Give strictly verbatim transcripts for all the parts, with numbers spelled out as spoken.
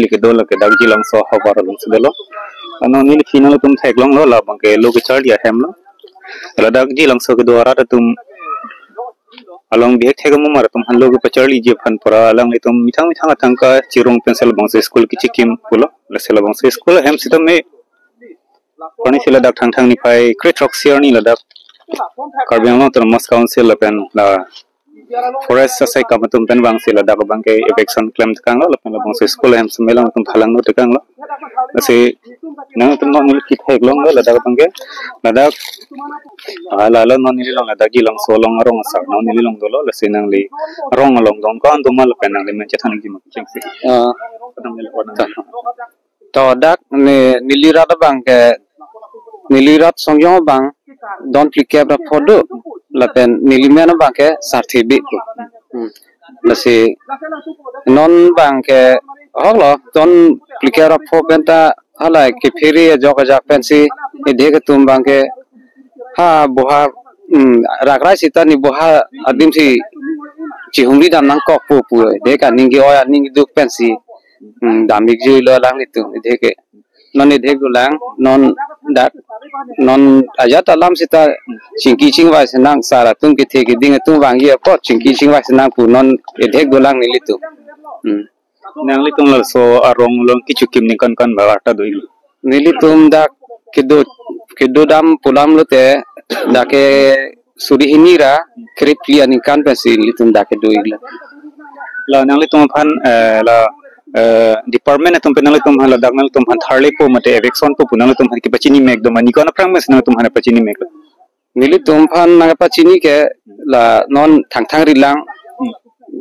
kedo lake dak Jilangso havar along si dolo. Ano neli aphi nanglitum theklonglo, labang ke lo kecharli ahem lo. Ladak Jilangso kedo arat atum along bihek thek amumar atum aphan lo kepacharliji aphan pura alanglitum methang methang atangka chirung pensi labangso school kechikim pulo. Lasi labangso school ahem sitame pani si ladak Thangthang niphai kre-throksi arni ladak Karbi Anglong Autonomous Council lapen la forest asai kam atum pen vangsi ladak abang ke eviction klem tekanglo, lapen labangso school ahem sitame alangtum phalangno tekanglo. Lasi nangtum non neli kitheklonglo ladak abang ke, ladak, ah, lalo non neli along ladak Jilangso along arong asar non neli along dolo, lasi nangli arong along don ko-an doma lapen nangli men chethan kima kechengsi. Ah. Kadam neli ko nang. To dak ne neli rat abang ke, neli rat Songjong abang don phlikep ra pho do, lapen neli men abang ke Sarthe Bey ko. Hmm. Lasi non abang ke hoklo don phlikep ra pho pen ta hala kephere ajok ajak pensi edhek atum abang ke ha boha, hmm, rakrai sita ne boha adim si chihumri dam nangkok pu pu edhek aning ke-oi aning duk pensi, hmm, dam-ik juilo alanglitum edhek ke. Non edhek dolang, non dak, non ajat alam sita chingki chingvai si nang, sar atum kethe keding atum vangji apot chingki chingvai si nang pu non edhek dolang nelitum. Hmm. Nanglitum laso arong along kechikim ningkan ko-an ba arta do-iklo? Nelitum dak kedo, kedo dam pu alam lote dak ke suri hini ra kre-phli aningkan pensi nelitum dak kedo-iklo. La nanglitum aphan, eh, la, eh, department atum pen nanglitum aphan ladak nanglitum aphan tharlepo mate eviction po pu nanglitum aphan kepachini mek doma, ni ko-an aphrang pensi nanglitum aphan pachini mek? Nelitum aphan nangpachini ke la non Thangthang rilang,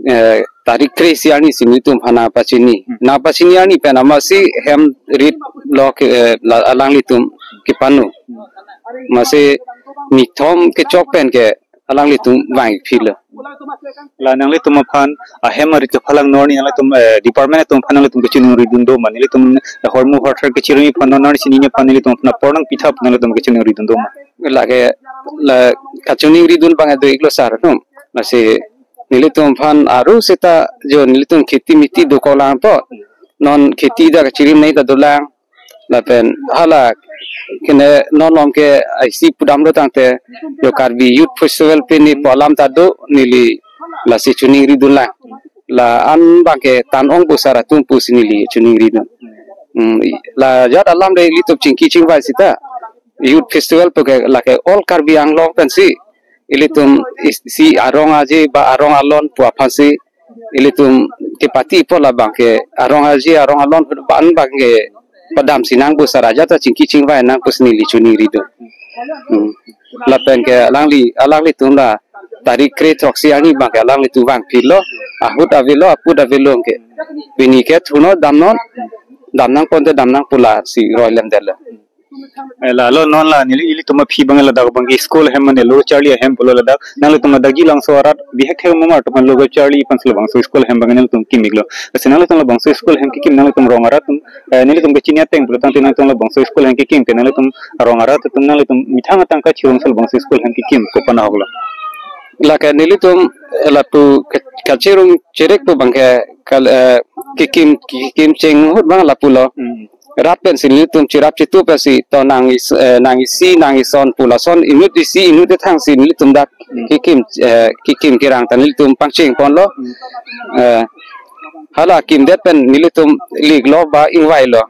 eh, tarik kre-isi arni si nelitum aphan nangpachini. Nangpachini arni pen amatsi hem rit lo ke, eh, la alanglitum kepano. Amatsi nithom kechok pen ke alanglitum vang-ik philo. La nanglitum aphan ahem arit kephalang non arni nanglitum, eh, department atum aphan nanglitum kachiningri dun doma, nelitum, eh, hormu horthar kechirimi aphan non arni chinine aphan nelitum aphan apor nangpitha pu nanglitum kachiningri dun doma? Lake la kachiningri dun abang do-iklo sar atum. Lasi nelitum aphan aru seta jo nelitum kheti miti dokok lang po. Non kheti dak kachirim nei ta dolang. Lapen hala kene non along ke isi pudamlo tangte jo Karbi Youth Festival pen ne pu alam ta do, neli lasi chiningri dun lang. La-an abang ke tan ong pu sar atum pusi neli chiningri dun. Hmm, la ajat alam le ilitum chingki chingvai sita Youth Festival pu ke lake all Karbi Anglong pensi ilitum isi arong aje ba arong alon pu aphansi ilitum kepati po, labang ke arong aje arong alon ahut abang abang ke padam si nang pu sar ajat ta chingki chingvai nang pusi neli chiningri dun. Hmm. Lapen ke alangli, alanglitum la tarik kre-throksi arni abang ke alanglitum vang philo, ahut avelo aput avelo ke. Pini ke thunon damnon, dam nangpo te dam nang pu lasi roi lemdetlo. Eh, lalo non la neli ilitum aphi abang ladak abang ke school ahem mane lo charli ahem pulo, ladak nanglitum ladak Jilangso arat bihek thek amumar atum aphan lo charli pensi labangso school ahem abang nangtum kim-iklo. Lasi nanglitum labangso school ahem kekim nanglitum rong arat atum, eh, nelitum kachini ateng pulo tangte nanglitum labangso school ahem kekim ke nanglitum rong arat atum nanglitum methang atangka chirung si labangso school ahem kekim ko-an ahoklo? Lake nelitum, eh, lapu ke-, kachirung chirek pu abang ke kal-, eh, kekim, kekim cheng ahut abang lapulo. Hmm. Rat pensi nelitum chirap chitu pensi to nang is-, eh, nang isi nang ison pu lason inut isi inut ethang si nelitum dak kekim, eh, kekim kerang ta nelitum pangcheng ponlo. Eh, hala kimdet pen nelitum liklo ba ingvailo.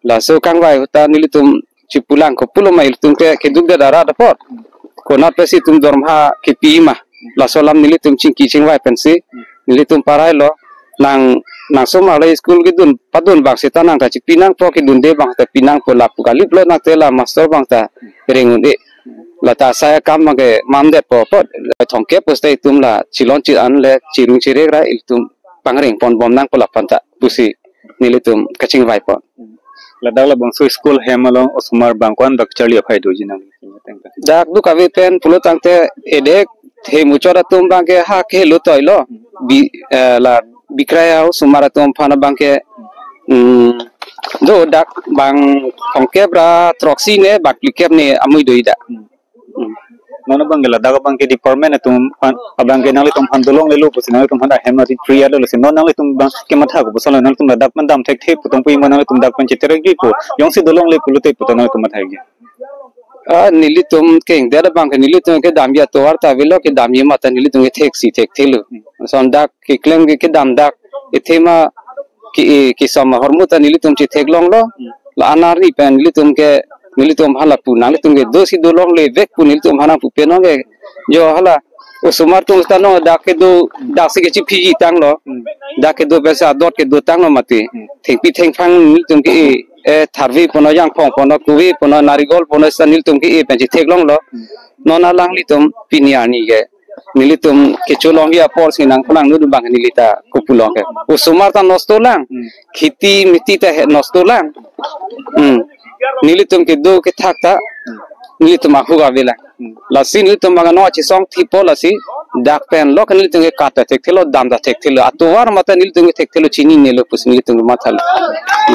Laso kangvai ahut ta nelitum chipulang ko pulo ma ilitum ke keduk det arat apot. Konat pensi itum dorma kepi ma. Laso alam nelitum chingki chingvai pensi nelitum parailo. Nang, nang somar le school kedun padun abang seta nang ta chipi nangpo, kedunde abang ta pi nangpo, lapu kaliplo nang te la master abang ta reng un-e. Lata asai akam abang ke mamdetpo po, thongkep pu seta itum la chilon chi-an le chirung chirek ra itum pangreng ponbom nangpo laphan ta pusi nelitum kachingvai pon. Ladak labangso school ahem along osomar abang ko-an bak charli aphai doji nang? Dak duk ave pen pulo tangte edhek themuchot atum abang ke ha kehelo toilo. Bi, eh, la bikrai aosomar atum aphan abang ke, hmm, do dak bang thongkep ra throksi ne bak phlikep ne amui do-ik dak. Hmm. Non abang ke ladak abang ke department atum aphan, abang ke nanglitum aphan dolonglelo pusi nanglitum aphan ahem arit free alo lasi non nanglitum abang ke matha kopuson lo, nanglitum ladak aphan dam thekthe pu tong pu ima nanglitum dak pen cheterek ji pu, jongsi dolongle pulote pu ta nanglitum matha ke. Ah, nelitum keng, dak abang ke nelitum kedamji atovar ta avelo, kedamji mate nelitum ke theksi thekthelo. Lason dak keklem ke kedam dak ithema ke, eh, kesom ahormu ta nelitum chetheklonglo. La anarni pen nelitum ke, nelitum aphan lapu, nanglitum ke dosi dolongle vek pu nelitum aphan nangpupe non ke. Jo hala osomar atum ta non dak kedo, daksi kechiphiji tanglo. Dak kedo pensi adot kedo tanglo mati. Thengpi thengphang nelitum ke, eh, eh, tharve punon, jangphong punon, kove punon, narikol punon seta nelitum ke, eh, pen chetheklonglo. Non alanglitum pini arni ke nelitum kecholongji apor si nang phulang nu abang neli ta kopulong ke. Osomar ta nosto lang. Kheti miti ta he nosto lang. Hmm. Nelitum kedo kethak ta nelitum ahok avelang. Lasi nelitum abang no chesong thipo lasi dak pen lo ke nelitum ke kat ta thekthelo, dam ta thekthelo. Atovar mate nelitum ke thekthelo, chininelo pusi nelitum mathalo.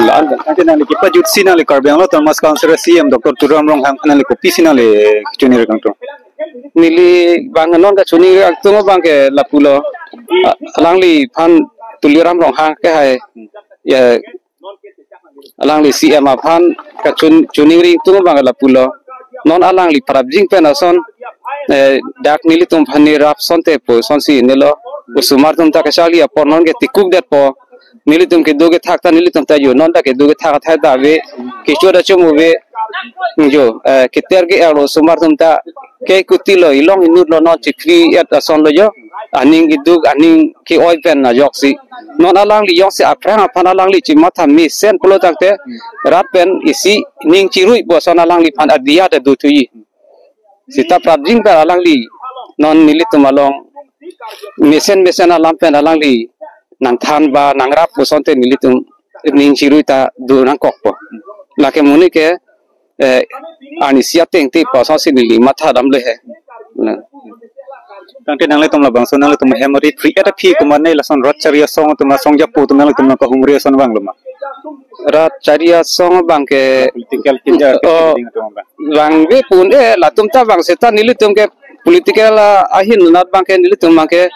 La an. Ante nangli kepajutsi nangli Karbi Anglong Autonomous Council C E M Doctor Tuliram Ronghang nangli kopisi nangli chunire kangtung? Neli abang non kachunire kangtung abang ke lapulo. A-, alangliphan Tuliram Ronghang ke hai, ya, alangli C E M aphan kachun-, chuningri ingtung abang ke lapulo. Non alangli prapjin pen ason, eh, dak nelitum aphan nerap asonte pu asonsi nelo. Osomar atum ta kacharli apor non ke tikuk detpo. Nelitum kedo kethak ta nelitum ta jo non ta kedo kethak athai ta ave, kecho ta chom ave. Jo, eh, keter ke-er lo osomar atum ta, ke kuti lo, ilong inut lo, non chikri et ason lo jo. Aning keduk, aning ke-oi pen ajoksi. Non alangli jongsi aphrang aphan alangli chematha mesen pulo tangte, rat pen isi ning chirui pu ason alangliphan adiya ta dothuji. Seta prapjin pen alangli non nelitum along mesen mesen alam pen alangli nangthan ba nangrap pu asonte nelitum ning chirui ta do nangkokpo. Lake monit ke, eh, arnisi ateng te pu asonsi neli matha damlo he. Na. Tangte nanglitum labangso nanglitum hem arit free et aphi komatne lason rat chari asong atum, asong japo atum nanglitum nangkahumri ason vanglo ma? Rat chari asong abang ke tinggal tinggal Oh. Tinggal atum abang. Vangve pu un-e, latum ta vang seta nelitum ke political, ah, ahin nat abang ke nelitum abang ke,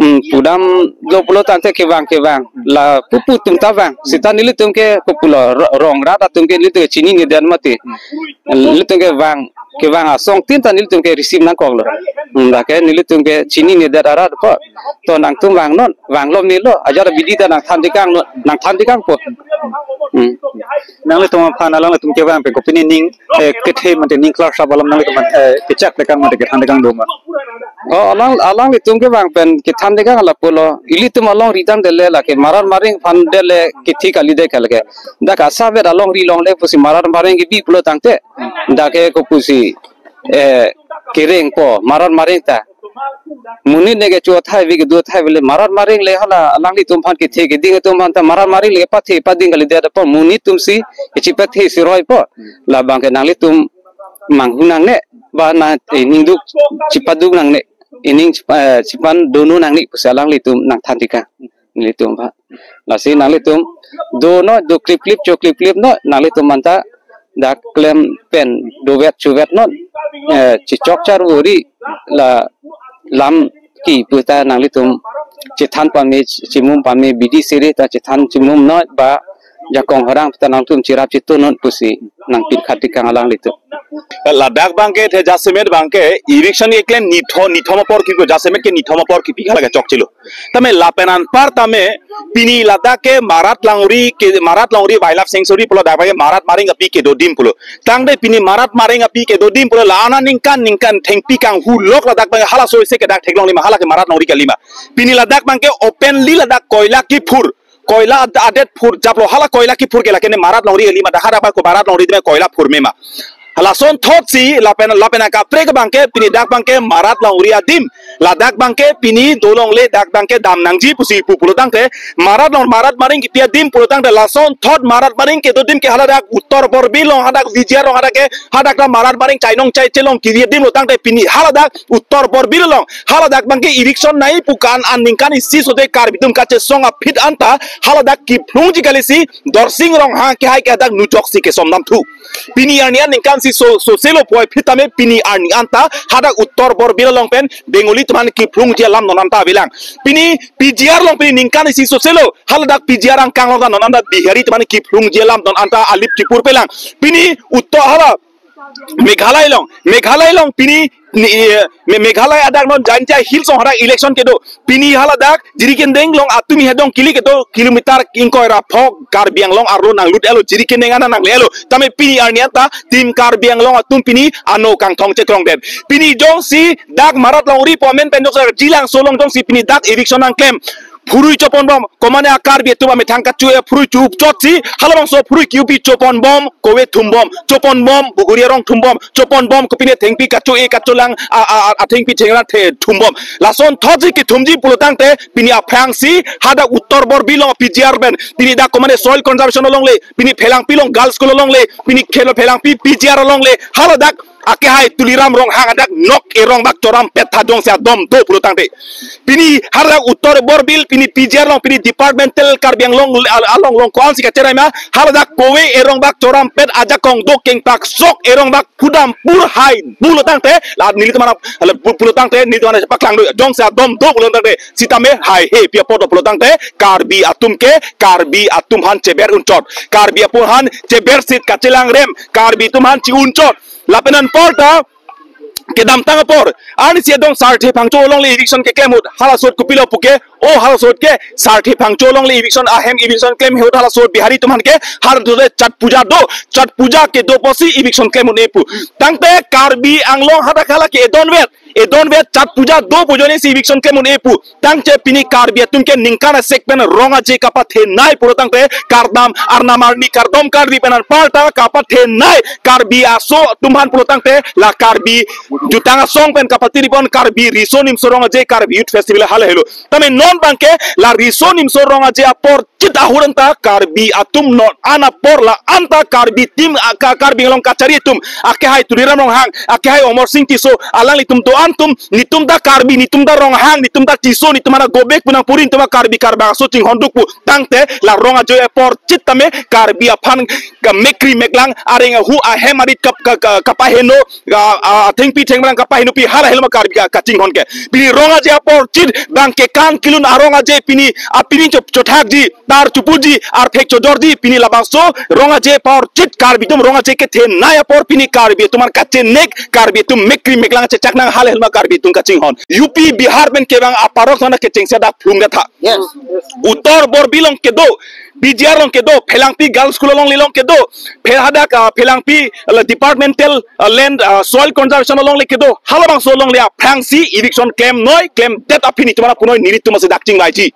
hmm, pudamlo pulo tangte kevang kevang. La pupu atum ta vang. Seta nelitum ke kopulo ro-, rong rat atum ke nelitum ke chininedet mati. Nelitum ke vang, kevang asong tin ta nelitum ke receive nangkoklo. Hmm, dak ke nelitum ke chininedet arat ko. To nangtum vangnon, vanglo melo, ajat abidi ta nangthan tekangnon, nangthan tekangpo. Hmm. Nanglitum aphan alanglitum kevang pen kopine ning, eh, kethe mate ning klar sap alam nanglitum aphan, eh, kechak tekang mate kethan tekang do ma? Oh, alang, alanglitum kevang pen kethan tekang lapulo. Ilitum alongri tangte le lake marat maring aphan dele kethi kalidet ke lake. Dak asavet alongri longle pusi marat maring kebi pulo tangte. Dak ke kopusi, eh, kerengpo, marat maring ta. Monit ne kecho athai ave kedo athai ave le marat maring le hala alanglitum aphan kethe keding atum aphan ta marat maring le pathe pading kalidet apot monit atumsi kechipathe si roipo. Labang ke nanglitum manghu nangne ba na, eh, ningduk chipaduk nangne, ining chipa-, eh, chipan donu nangne pusi alanglitum nangthan tekang. Nelitum aphan. Lasi nanglitum donon, do klip klip, cho klip klip non, nanglitum anta dak klem pen dovet chuvet non, eh, chechok charvori la lam ke pu ta nanglitum chethan pame, chimum pame, bidi siri ta chethan chimum non ba jakong horang ta nangtum cherap chetun non pusi nangpinkhat tekang alanglitum. Ladak abang ke the jasemet abang ke eviction keklem nithom, nithom apor kipi, jasemet ke nithom apor kipi hala ke chokchelo. Tame lapen anpar tame pini ladak ke Marat Langri ke, Marat Langri Wildlife Sanctuary pulo dak abang ke marat maring api kedo adim pulo. Tangte pini marat maring api kedo adim pulo la-an aningkan ningkan thengpi kanghulok ladak abang ke halaso isi ke dak theklongle ma, hala ke Marat Langri kali ma. Pini ladak abang ke openly ladak koila kiphur, koila ad-, adet phurjaplo, hala koila kiphur ke lake ne Marat Langri kali ma, dak hadak abang ko Marat Langri tame koila phurme ma. Halason thotsi lapen, lapen akaprek abang ke pini dak abang ke Marat Langri adim Ladak abangke pini dolongle dak abangke dam nangji pusi pu pulotangte, marat along marat maring kipi adim pulotangte, lasonthot marat maring kedo adim ke haladak Uttar Borbil along, hadak V G R along, hadak ke hadak ta marat maring chainong chaiche along kiri adim pulotangte, pini haladak Uttar Borbil along haladak abangke eviction nangji pu ke-an aningkan isi sode Karbi atum kachesong aphi anta haladak kiphlungji kalisi Dorsing Ronghang akehai ke hadak nujoksi kesom damthu. Pini arni aningkan isi so, soselo puvoiphit tame pini arni anta hadak Uttar Borbil along pen Bengali atum aphan kiphlungji alam non anta avelang. Pini V G R along pini ningkan isi soselo haladak V G R angkang along ta non anta Bihari atum aphan kiphlungji alam non anta alip chipur pelang. Pini Uttar hala Meghalaya along, Meghalaya along pini ni, eh, Me-, Meghalaya adak non Jaintia Hills along hadak election kedo. Pini haladak Jirikindeng along atum ihedong kili kedo kilometer ingkoi ra phok Karbi Anglong arlo nanglut-elo, Jirikindeng ana nangle-elo. Tame pini arni anta tim Karbi Anglong atum pini ano kangthong chekrongdet. Pini jongsi dak marat longri pu amen pen jongsi Jilangso along jongsi pini dak eviction nangklem, phurui choponbom, komane a-Karbi atum amethang kachu-e phurui chu-up chotsi, halabangso phurui ki-upi choponbom, kove thumbom, choponbom, buguri arong thumbom, choponbom, kopine thengpi kachu-e kachulang, a, a, a, athengpi thengra the thumbom. Lasonthotsi kethumji pulotangte, pini aphrangsi, hadak Uttar Borbil along V G R pen, pini dak komane Soil Conservation alongle, pini Phelangpi along Girls School alongle, pini khelo Phelangpi V G R alongle, haladak akehai Tuliram Ronghang adak nok erong bak chorampet tha jongsi adom do pulotangte. Pini haladak Uttar Borbil, pini V G R along, pini departmental Karbi Anglong al-, along along ko-ansi kacherai ma, haladak kove erong bak chorampet ajakong do kengpak sok erong bak pudam pur hai pulotangte, la nelitum aphan, la pu-, pulotangte, nelitum aphan paklang do, jongsi adom do pulotangte, sitame haihe pi apot do pulotangte, Karbi atum ke, Karbi atum aphan cheber unchot, Karbi atum aphan cheber sit kachelang rem, Karbi atum aphan chi-unchot, lapen anparta, kedamtang apor, arnisi adong Sarthe Phangcho alongle eviction keklem ahut, halaso ahut kopilo puke, o halaso ahut ke, Sarthe Phangcho alongle eviction ahem eviction klem ahut halaso ahut Bihari atum aphan ke, halaso ahut Chhath Puja do, Chhath Puja kedo apotsi eviction klem un-e pu. Tangte Karbi Anglong hadak hala ke edonvet, edonvet Chhath Puja do pu ajoinesi eviction klem un-e pu. Tangte pini Karbi atum ke ningkan asek pen rong aje kapathenei pulotangte kardom arnam arni kardom Karbi pen anparta kapathenei Karbi aso atum aphan pulotangte la Karbi jutang asong pen kapatiri pon Karbi Riso Nimso Rong Aje Karbi Youth Festival hale helo. Tame non abangke la Riso Nimso Rong Aje apor chit ahut anta Karbi atum non an apor la anta Karbi tim a-, ka-, Karbi Anglong kachari atum akehai Tuliram Ronghang, akehai Amarsing Tisso, alanglitum do-an atum, netum ta Karbi, netum ta Ronghang, netum ta Tisso, netum ana gobek punang purin netum ta Karbi Karbak aso chinghon duk pu. Tangte la rong aje apor chit tame Karbi aphan ka mekri meklang areng ahu ahem arit kap-, ka-, ka-, kapaheno, a, a, thengpi thengrang kapaheno pi hala helma Karbi ka-, kachinghon ke. Pini rong aje apor chit abangke kan kilun arong aje pini, a, pini chop chothakji, tar chupuji, arphek chojorji, pini labangso rong aje apor chit Karbi atum rong aje kethenei apor pini Karbi atum an kachenek, Karbi atum mekri meklang chechak nang hale helma Karbi atum kachinghon. U P Bihar pen kevang aparok sana kechengsi dak phlung dak tha. Yes. Uttar Borbil along kedo, V G R along kedo, Phelangpi Girls School alongle along kedo, Phel hadak, ah, Phelangpi, ah, departmental, ah, land, ah, soil conservation alongle kedo, halabangso alongle aphrangsi eviction klemnoi, klemdet aphi netum aphan punoi nelitum asi dak chingvaiji.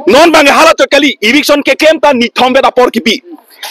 Non abang hala chot kali, eviction keklem ta nithom vet apor kipi.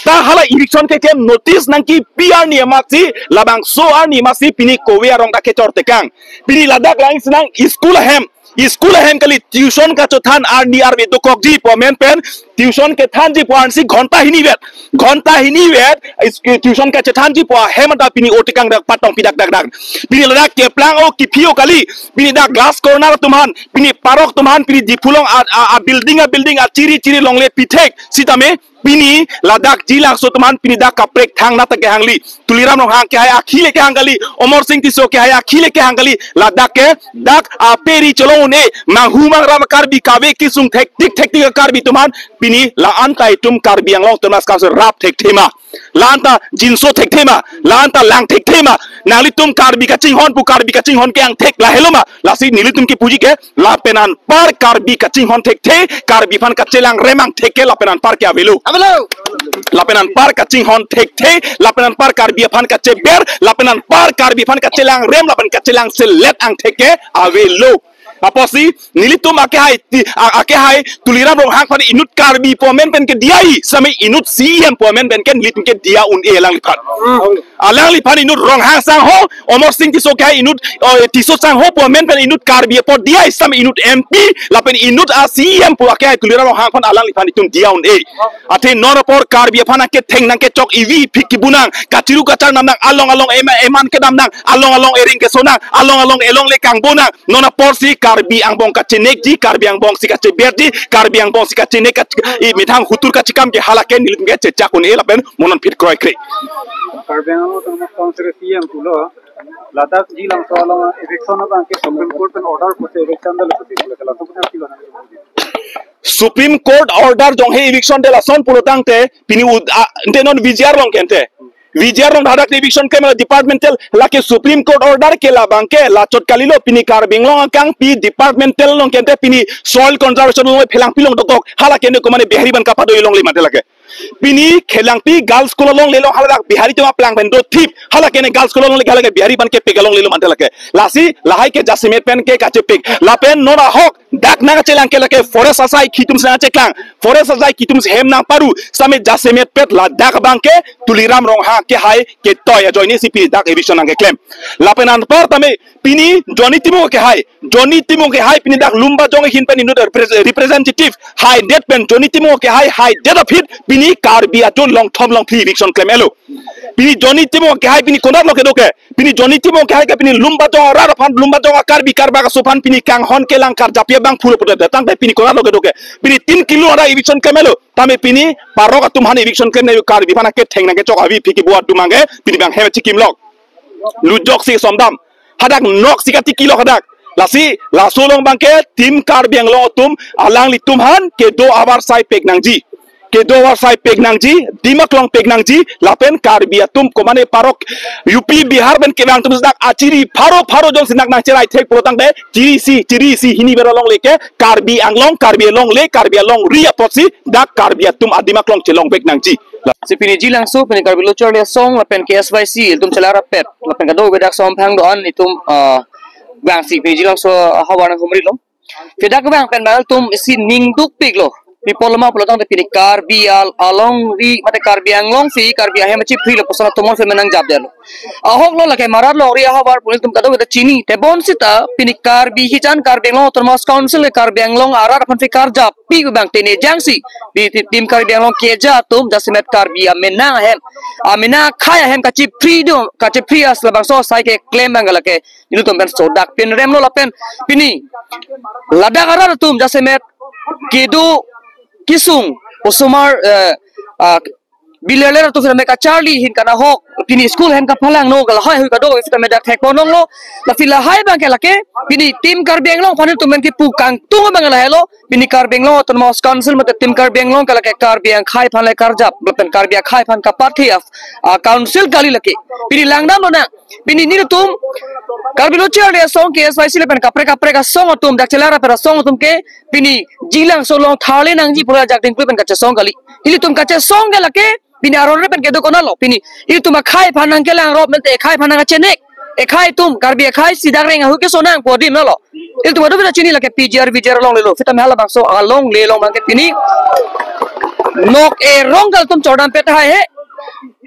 Ta hala eviction keklem notice nangkipi arni amatsi, labangso arni amatsi pini kove arong ta kechor tekang. Pini ladak lang sinang school ahem, school ahem kali tuition kachothan arni arve dokokji pu amen pen, tuition kethanji pu ansi ghonta hini vet, ghonta hini vet, is-, tuition kachethanji pu ahem ta pini otekang dak patong pidak dak dak. Pini ladak keplang o kipi o kali, pini dak glass corner atum aphan, pini parok atum aphan, pini Diphu along a, a, a building a building a chiri chiri longle pithek, sitame pini ladak Jilangso atum aphan pini dak kaprek thang nata kehangli. Tuliram Ronghang akehai akhi le kehang kali, Amarsing Tisso akehai akhi le kehang kali, ladak ke dak aperi cholong un-e, manghu mangram Karbi kave kisung thektik thektik Karbi atum aphan pini la anta itum Karbi Anglong Autonomous Council rap thekthe ma, la anta jinso thekthe ma, la anta lang thekthe ma, nanglitum Karbi kachinghon pu Karbi kachinghon ke angthek la helo ma, lasi nelitum kipuji ke, lapen anpar Karbi kachinghon thekthe, Karbi aphan kachelang rem angthek ke lapen anpar ke avelo. Avelo. Lapen anpar kachinghon thekthe, lapen anpar Karbi aphan kacheber, lapen anpar Karbi aphan kachelang rem, lapen kachelang selet angthek ke avelo. Apotsi, nelitum akehai, ti, a, akehai, Tuliram Ronghang aphan inut Karbi pu amen pen ke diya-i, sitame inut C E M pu amen pen ke nelitum ke diya un-e alangliphan. Alangliphan inut Ronghang sangho, Amarsing Tisso ke inut, oh, Tisso sangho pu amen pen inut Karbi apot diya, isam inut M P, lapen inut a C E M pu ake Tuliram Ronghang aphan alangliphan itum diya un-e. Athe non apor Karbi aphan aketheng nangkechok ivi phik kibu nang, kachiru kachar nam nang, along along ema-, eman kedam nang, along along ering keso nang, along along elongle kangbo nang, non apor si Karbi angbong kachenekji, Karbi angbong si kacheberji, Karbi angbong si kachenek kach-, i methang hutur kachekam ke hala ke nelitum ke chechak un-e lapen mo non phit kroikre. Karbi Anglong Autonomous Council C E M pulo, ladak Jilangso along eviction abang ke Supreme Court pen order pusi eviction dalo pusi pulo, laso pusi pulo. Supreme Court order jonghe eviction de lason pulo tangte, pini ud-, a, ante non V G R along ke ante. V G R along hadak eviction ke mala departmental, lake Supreme Court order ke labang ke, lachot kalilo, pini Karbi Anglong akangpi departmental along ke ante pini soil conservation along phelangpi along dokok, hala ke ne komane Bihari aphan kapado ilongle mate lake. Pini Khelangpi Girls School alongle along haladak Bihari atum aplang pen dothip. Hala ke ne Girls School alongle hala ke Bihari aphan kepek alongle lo mante lake. Lasi lahai ke jasemet pen ke kachepek. Lapen non ahok dak nangchelang ke lake forest asai kitum si nangcheklang. Forest asai kitum si hem nangparu. Same jasemet pet ladak abang ke Tuliram Ronghang ke hai ke toy ajoine si pini dak eviction nangkeklem. Lapen anpar tame pini Johnny Timung ke hai, Johnny Timung ke hai pini dak Lumbajong ahin pen inut repres-, representative hai det pen Johnny Timung ke hai, hai det aphi pini Karbi atum longthom longphli eviction klem-elo. Pini Johnny Timung ke hai pini konat lo kedo ke, pini Johnny Timung ke hai ke pini Lumbajong arat aphan, Lumbajong a Karbi Karbak aso aphan pini kanghon kelang karjap abang phulo pudet tangte pini konat lo kedo ke. Pini tin kilo ada eviction klem-elo. Tame pini parok atum aphan eviction klem-ne Karbi aphan aketheng nangkechok avi phiki buat dumang ke pini bang hem chikim lok. Lujok si somdam. Hadak nok si kati kilo hadak. Lasi, laso along abang ke, Team Karbi Anglong atum, alanglitum aphan, kedo avarsai pek nangji. Kedo avarsai pek nangji, dimaklong pek nangji, lapen Karbi atum komane parok U P Bihar pen kevang atum dak achiri pharo pharo jongsi dak nangcherai thek pulo tangte, chiri isi, chiri isi hini bera longle ke, Karbi Anglong, Karbi alongle, Karbi alongri apotsi, dak Karbi atum adimaklong chelong pek nangji. Si pini Jilangso, pini Karbi Lo Charli Asong, lapen K S Y C, ilitum chelarapet, lapen kadokave dak asamphang do-an, itum, ah, vangsi pini Jilangso ahavar nanghumrilo. Pini dak vang pen bang ilitum isi ning dukpiklo. Pi apotlo ma pulo tangte pini Karbi al-, alongri, mate Karbi Anglong si, Karbi ahem chiprilo, puson atum mon si menang japdetlo. Ahok lo lake Marat longri ahavar pu ilitum kadokave ta chini. Tebon sita, pini Karbi hijan Karbi Anglong Autonomous Council, Karbi Anglong arat aphan si karjap pi abang tene jangsi, pi ti-, Team Karbi Anglong keja atum, jasemet Karbi amenang ahem, amenang akhei ahem kachipri do, kachipri as labangso asai keklem abang lake, ilitum pen sodak pen remlo lapen, pini, ladak arat atum, jasemet, kedo, kesung, osomar, eh, ah, bileler atum sitame kacharli ahin kanahok, pini school ahem kapalangno, lahai hui kadokave sitame dak thekponlonglo, lasi lahai abang ke lake, pini Team Karbi Anglong aphan ilitum pen kipu kangtung abang lahelo, pini Karbi Anglong Autonomous Council mate Team Karbi Anglong ke lake Karbi akhei aphan le karjap, lapen Karbi akhei aphan kapathe a, a council kali lake. Pini langdamlo nang, pini nelitum, Karbi Lo Charli Asong K S Y C lapen kaprek kaprek asong atum, dak chelarapet asong atum ke, pini Jilangso along tharle nangji pu ajak dingpu pen kachesong kali. Ilitum kachesong ke lake, pini aron re pen kedo konatlo, pini ilitum akhei aphan nangkelangrop mente akhei aphan nangchenek. Akhei atum, Karbi akhei si dak reng ahu keso nang pu adim nalo. Ilitum adu kita chini lake P G R, V G R alonglelo. Sitame halabangso alongle along abang ke pini nok erong kal atum chordam pet hai he.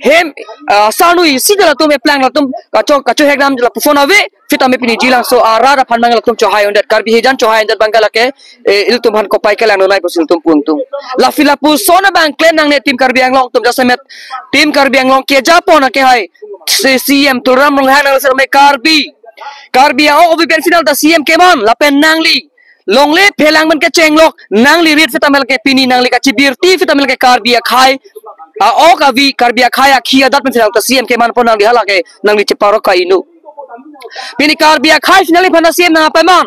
Hem, ah, sanui si kal atum eplang atum kacho, kachohek dam lapuson ave. Sitame pini Jilangso arat aphan abang ilitum chohai undet, Karbi hijan chohai undet abang ke lake, eh, ilitum aphan kopai kelang donai pusi ilitum pu ingtung. Lasi lapuson abang klem nangne Team Karbi Anglong atum, jasemet Team Karbi Anglong kejapon ake hai, si C M Tuliram Ronghang nang sitame Karbi, Karbi a-ok avi pen final ta C M keman, lapen nangli longle phelang pen kechenglok, nangli rit sitame lake pini nangli kachibirti sitame lake Karbi akhei a-ok avi, Karbi akhei akhi adat pen final ta C M kemanpon nangli, hala ke nangli cheparok ka-inu. Pini Karbi akhei final aphan ta C M nangpaman.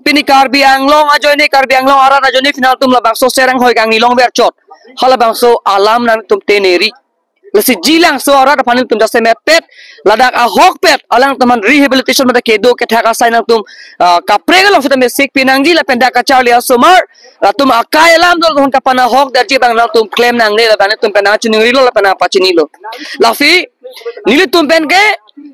Pini Karbi Anglong ajoine, Karbi Anglong arat ajoine final atum labangso serang hoi kangni longver chot. Halabangso alam nangtum teneri. Lasi Jilangso arat aphan ilitum jasemet pet, ladak ahok pet, alangtum aphan rehabilitation mate kedo kethak asai nangtum, ah, kaprek along sitame sikpi nangji lapen dak kacharli asomar, latum akai alam do latum kapan ahok darji abang nangtum klem nangne lapen nangtum pen nangchiningrilo lapen nangpachinilo. Lasi, nelitum pen ke,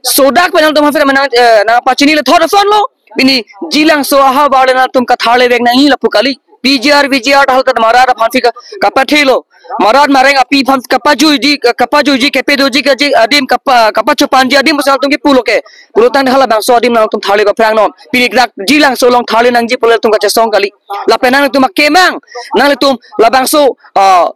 sodak pen nangtum aphan sitame nang, eh, nangpachinilo thot asonlo, pini Jilangso ahavar le nangtum katharle vek nangji lapu kali. P G R, V G R ta hala ta marat aphan si ka-, kapathelo. Marat mareng api aphan kapajuiji, ka-, kapajuiji, kepedoji kaji adim, kapa-, kapachopanji adim pusi nangtum kipulo ke. Pulotangte halabangso adim nangtum tharle paphrangnon. Pini dak Jilangso along tharle nangji pu ilitum kachesong kali. Lapen nangtum akemang, nangtum labangso, ah,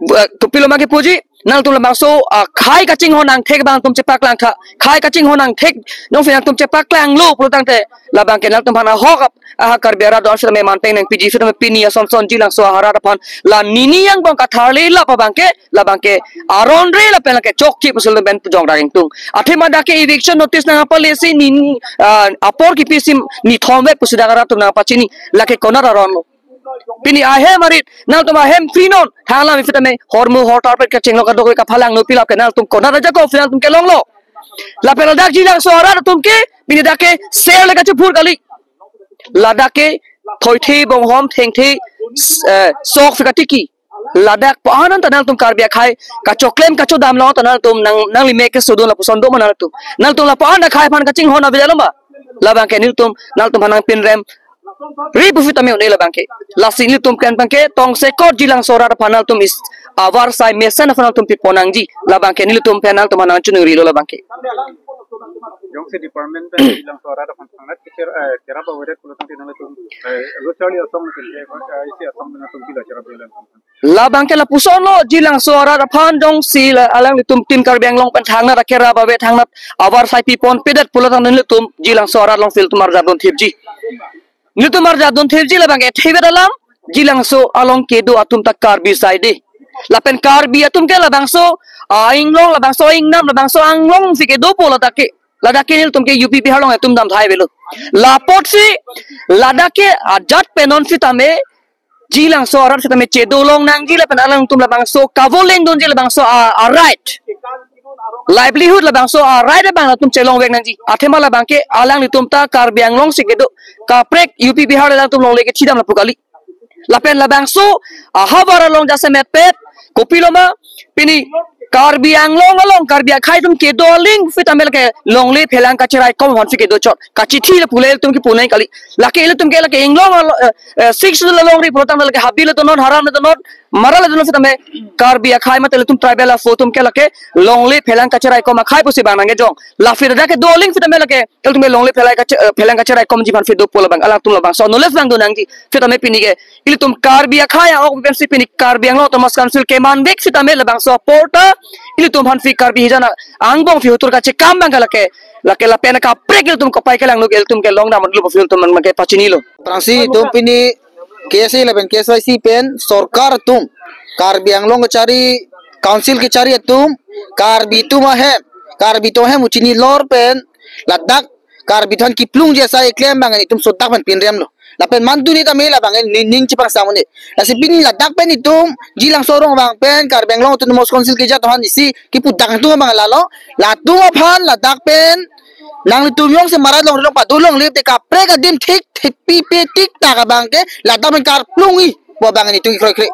bu-, eh, kopilo ma kipuji, nangtum labangso, ah, khei kachinghon angthek abang nangtum chepaklangtha, khei kachinghon angthek, nong phi nangtum chepaklanglo pulotangte, labang ke nangtum aphan ahok ap-, aha Karbi arat don sitame manpeng nangpiji sitame pini asonson Jilangso arat aphan la nini angbong katharle lap abang ke, labang ke aron re lapen la ke chokche pusi ilitum pen pujong rang ingtung. Athema dak ke eviction notice nangpale si nini, ah, apor kipi si nithom vet pusi dak arat atum nangpachini, la ke konat aron lo. Pini ahem arit, nangtum ahem phrinon, thang alam sitame, hormu hortar pet kachinglo kadokave kaphalangno pi lap ke nangtum konat ajakong phi nangtum kelonglo. Lapen ladak Jilangso arat atum ke, pini dak ke, ser le kachiphur kali. Ladak ke, thoithe, bonghom, thengthe, s-, eh, sok phi katiki. Ladak pu-an anta nangtum Karbi akhei, kachoklem kachodam long ta nangtum nang, nanglimek kesodun lapuson do ma nangtum. Nangtum lapu-an akhei aphan kachinghon avedetlo ma. Labang ke nelitum, nangtum aphan nangpinrem ri pu sitame un-e labang ke. Lasi nelitum pen abang ke tongsekot Jilangso arat aphan nangtum is avarsai mesen aphan nangtum pipon nangji. Labang ke nelitum pen nangtum aphan nangchoningri lo labang ke. Jongsi department pen Jilangso arat aphan thangnat kicher, eh, kerap avedetlo tangte nangtum, eh, lo charli asong pen, eh, isi asong nangtum pilo kerap avedetlo. Labang ke lapuson lo, Jilangso arat aphan jongsi la alanglitum Team Karbi Anglong pen thangnat akerap ave, thangnat avarsai pipon pedet pulotangte nelitum Jilangso arat along si ilitum arjap dunthipji. Nelitum arjap dunthipji labang ke thevet alam, Jilangso along kedo atum ta Karbi saide. Lapen Karbi atum ke labangso, ah, inglong, labangso ingnam, labangso anglong si kedopo ladak ke. Ladak ke nelitum ke U P Bihar along atum damthai avelo. Lapotsi, ladak ke ajat pen non sitame, Jilangso arat sitame chedo long nangji lapen alangtum labangso kavoleng dunji labangso a, a right. Livelihood labangso a right abang latum chelongvek nangji. Athema labang ke alanglitum ta Karbi Anglong si kedo kaprek U P Bihar alangtum longle kechidam lapu kali. Lapen labangso ahavar along jasemet pet, kopilo ma, pini Karbi Anglong along, Karbi akhei atum kedo aling sitame la ke longle phelang kacherai kom aphan si kedo chot. Kachithi lapu le ilitum kipu nang kali. La ke ilitum ke la ke inglong alo, eh, eh, Sixth Schedule alongri pulotangte la ke Habi le donon, Haram le donon, Mara le donon sitame Karbi akhei mate ilitum tribal apho atum ke la ke longle phelang kacherai kom akhei pusi bang nangkejong. La phi dak kedo aling sitame la ke ilitum ke longle phelai kache-, eh, phelang kacherai komji aphan phi dopo labang, alangtum labangso knowledge bang do nangji. Sitame pini ke ilitum Karbi akhei a-ok pensi pini Karbi Anglong Autonomous Council kemanvek sitame labangso apor ta ilitum aphan phi Karbi hijan angbong phi hutur kachekam abang ke la ke, la ke lapen kaprek ilitum kopai kelangno ke ilitum kelong dam lo phi ilitum man ke pachinilo. Aphrangsi itum pini K S A lapen K S Y C pen sorkar atum, Karbi Anglong kachari, council kachari atum, Karbi atum ahem, Karbi atum ahem uchini lor pen ladak Karbi atum aphan kiplungji asai keklem abang itum sodak pen pinremlo. Lapen manduni tame labang ni ning chepangsamune. Lasi pini ladak pen itum Jilangso arong abang pen Karbi Anglong Autonomous Council kejat atum aphan isi kipu dak atum abang lalo. Latum aphan ladak pen nanglitum jongsi marat longri along pado longle te kaprek adim thik thik pipe tik tak abang ke ladak pen karplungji pu abang itum kroikre.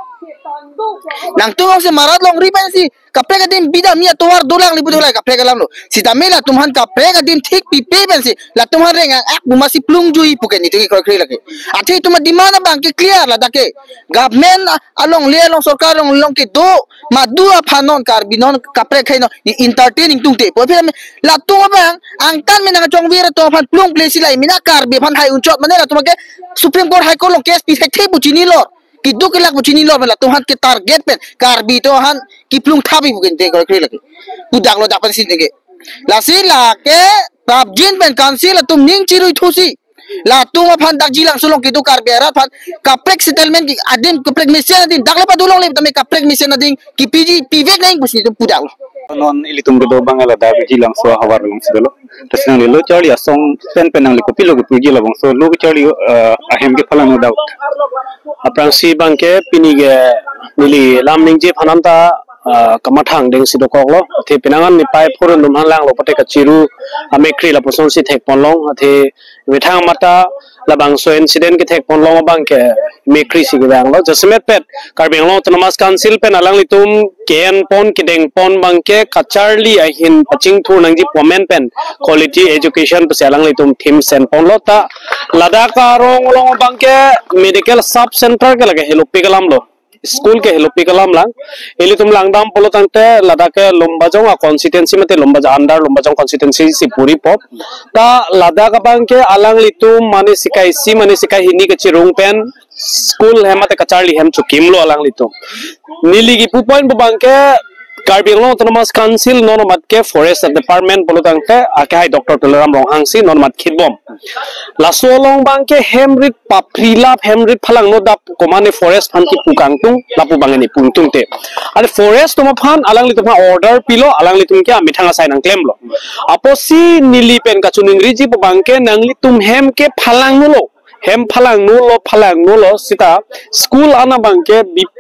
Nangtum jongsi marat longri pensi kaprek adim bida mi atovar dolang lipu dolai kaprek alam lo. Sitame latum aphan kaprek adim thik pipe pensi latum aphan reng-ang ak buma si plungjuiji pu ke nelitum kroikre lake. Athe itum ademand abang ke clear ladak ke. Government a-, alongle along sorkar along along kedo madu aphan non Karbi non kaprek akhei non i entertain ingtungte. Pu aphi latum abang angtan me nangchongvir atum aphan plung ple si lai mina Karbi aphan hai unchot mane latum ke Supreme Court, High Court along case pi thekthe pu chinilo. Keduk kelak pu chinilo pen latum aphan ke target pen Karbi atum aphan kiplung thabi pu ke nelitum kroikre lake. Pu dak lo dak pensi nelitum ke. Lasi la ke prapjin pen council atum ning chirui thusi latum aphan dak Jilangso along kedo Karbi arat aphan kaprek settlement ki adim kaprek mesen adim dak le pado longle tame kaprek mesen adim kipiji pivek nang pusi itum pu dak lo. Non ilitum kedo abang ladak Jilangso ahavar along si dolo. Lasi nangli lo charli asong pen pen nangli kopilo kipuji labangso lo charli, eh, ahem kephalangno dak. Aphrangsi abang ke pini ke neli lam ningje aphan anta, eh, kamathang dengsi dokoklo. Athe penang an nepai phurun atum aphan langlo pute kachiru amekri lapuson si thekponlong. Athe methang mata Labangso incident kethek ponlong abangke mekri si kevanglo. Jasemet pet Karbi Anglong Autonomous Council pen alanglitum ke-en pon kedeng pon abangke kacharli ahin pachingthur nangji pu amen pen quality education pusi alanglitum theme sen ponlo ta ladak arong along abangke medical sub center ke lake helopi kalam lo. School ke helopi kalam lang. Ilitum langdam pulo tangte ladak ke Lumbajong a constituency mate Lumbajong under Lumbajong constituency si puri po. Ta ladak abangke alanglitum mane sikai isi mane sikai hini kachirung pen school hem mate kacharli hem chokimlo alanglitum. Neli kipu point pu abangke Karbi Anglong Autonomous Council non amat ke Forest Department pulo tangte akehai Doctor Tuliram Ronghang si non amat khitbom. Laso along abangke hemrit papri lap hemrit phalangno dap komane forest aphan kipu kangtung lapu abang neli pu ingtungte. Are forest atum aphan alanglitum aphan order pilo alanglitum ke amethang asai nangklemlo. Apotsi neli pen kachiningriji pu abangke nanglitum hem ke phalangno lo. Hem phalangno lo phalangno lo sita school an abangke bi-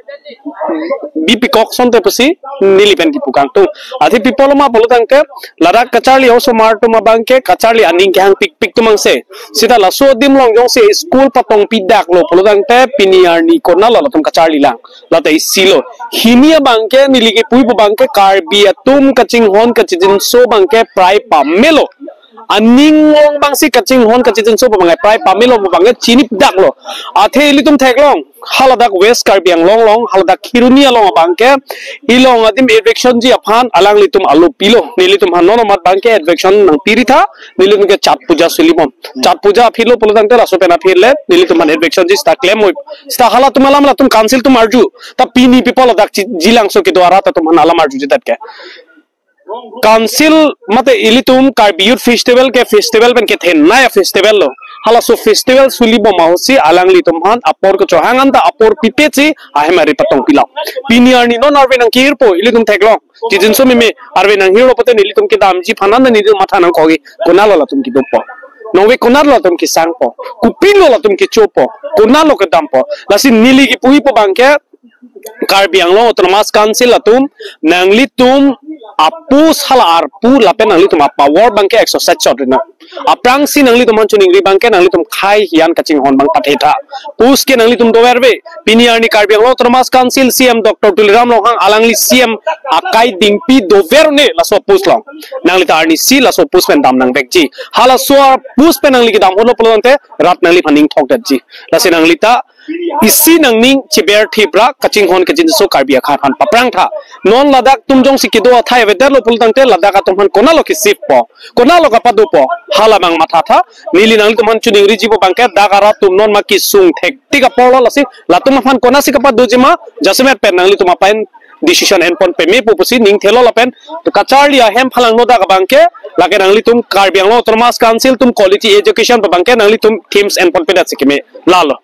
bipikok asonte pusi neli pen kipu kangtung. Athe pi apotlo ma pulo tangte ladak kacharli osomar atum abangke kacharli aning kehang pikpik atum angse. Sita laso adim along jongsi school patongpi daklo pulo tangte pini arni konatlo latum kacharli lang. Lata isi lo. Hini abangke neli kipu pu abangke Karbi atum kachinghon kachijinso abangke prai pamelo. Aning along abangsi kachinghon kachijinso pu abangke prai pamelo pu abangke chinip daklo. Athe ilitum theklong haladak West Karbi Anglong along haladak Kheroni along abangke ilong adim eviction ji aphan alanglitum alo pilo. Nelitum aphan non amat abangke eviction nangpiri tha nelitum ke Chhat Puja sulibom. Chhat Puja aphi lo pulo tangte laso pen aphi le nelitum aphan eviction ji sita klem moi. Sita halatum alam latum council atum arju. Ta pini pi apot ladak ji- jilangso kedo arat atum aphan alam arjuji dat ke. Council mate ilitum Karbi Youth Festival ke festival pen kethenei a festival lo. Halaso festival sulibom ahutsi alanglitum aphan apor kechohang anta apor pipe si ahem ari patongpi lang. Pini arni non arve nangkirpo ilitum theklong. Chijinso meme arve nanghirlo pute nelitum kedamji aphan nelitum matha nangkokji konatlo latum kedopo. Nonve konatlo latum kesangpo. Kopilo latum kechopo. Konatlo kedampo. Lasi neli kipu pu abangke Karbi Anglong Autonomous Council atum nanglitum a-post hala arpu lapen nanglitum a-power abangke exercise chot rina. Aphrangsi nanglitum aphan chiningri abangke nanglitum khei hian kachinghon abang pathetha. Post ke nanglitum doverve. Pini arni Karbi Anglong Autonomous Council C M Doctor Tuliram Ronghang alangli C M akai dingpi dover ne laso post along. Nanglita arnisi laso post pen dam nangvekji. Halaso post pen nangli kedam holo pulo tangte rat nangliphan ning thokdetji. Lasi nanglita isi nangning chiber thipra kachinghon kachinso Karbi akhai aphan paphrang tha. Non ladak atum jongsi kedo athai avedetlo pulo tangte ladak atum aphan konatlo ke-shift po. Konatlo kapadopo. Hala abang matha tha. Neli nanglitum aphan chiningriji pu abangke dak arat atum non ma kesung thektik aporlo lasi latum aphan konatsi kapadoji ma jasemet pen nanglitum aphan decision en pon pemepo pusi ning thelo lapen kacharli ahem phalangno dak abangke lake nanglitum Karbi Anglong Autonomous Council atum quality education pu abangke nanglitum themes en pon pedet si keme lalo.